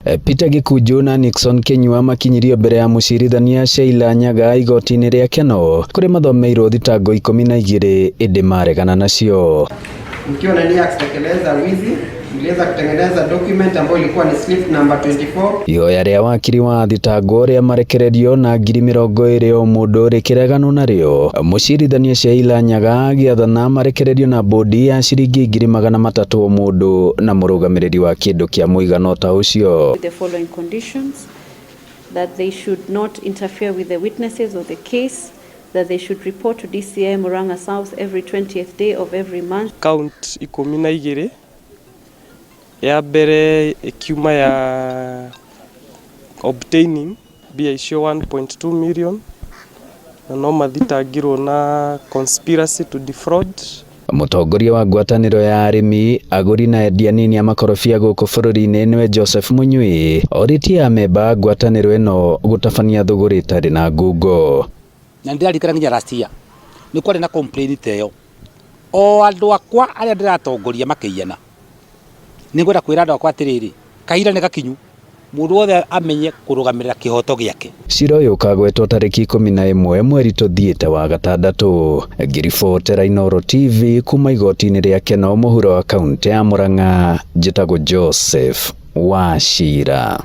Peter Gĩkunjũ na Nixon Kĩnyua makinyirio mbere ya mũcirithania Sheila Nyaga igoti-inĩ rĩa Kenol kũrĩa mathomeirwo thitango 12 ĩndĩ maregana nacio. Mkiwa na nia ya kutekeleza wizi, mliweza kutengeneza document ambayo ilikuwa ni slip number 24. Ihoya rĩa wakiri wa thitangwo rĩa marekererio na 20,000 o mũndũ rĩkĩreganwo narĩo. Mũcirithania Sheila Nyaga agĩathana marekererio na bũndi ya ciringi 300,000 o mũndũ na mũrũgamĩrĩri wa kĩndũ kĩa mũigana ta ũcio. The following conditions: that they should not interfere with the witnesses or the case, that they should report to DCI Murang'a South every 20th day of every month. Count 12 ya mbere ĩkiuma ya obtaining mbia icio 1.2 million na no mathitangirwo na conspiracy to defraud. Mũtongoria wa ngwatanĩro ya arĩmi, agũri na endia nini a makorobia gũkũ bũrũri-inĩ nĩwe Joseph Munyui orĩtie amemba a ngwatanĩro ĩno gũtabania thũgũrĩ ĩtarĩ na ngungo. Na nĩndĩraririkana nginya last year nĩ kwarĩ na complaint ta ĩyo, o andũ akwa arĩa ndĩratongoria makĩiyana. Nĩ ngwenda kwĩra andũ akwa atĩrĩrĩ, kahinda nĩ gakinyu mũndũ wothe amenye kũrũgamĩrĩra kĩhoto gĩake. Cira ũyũ ũkagwetwo tarĩki 11 mweri tũthiĩte wa gatandatũ. Ngĩribotera Inooro TV kuma igoti-inĩ rĩa Kenol mũhuro wa kaũntĩ ya Murang'a, njĩtagwo Joseph Wachira.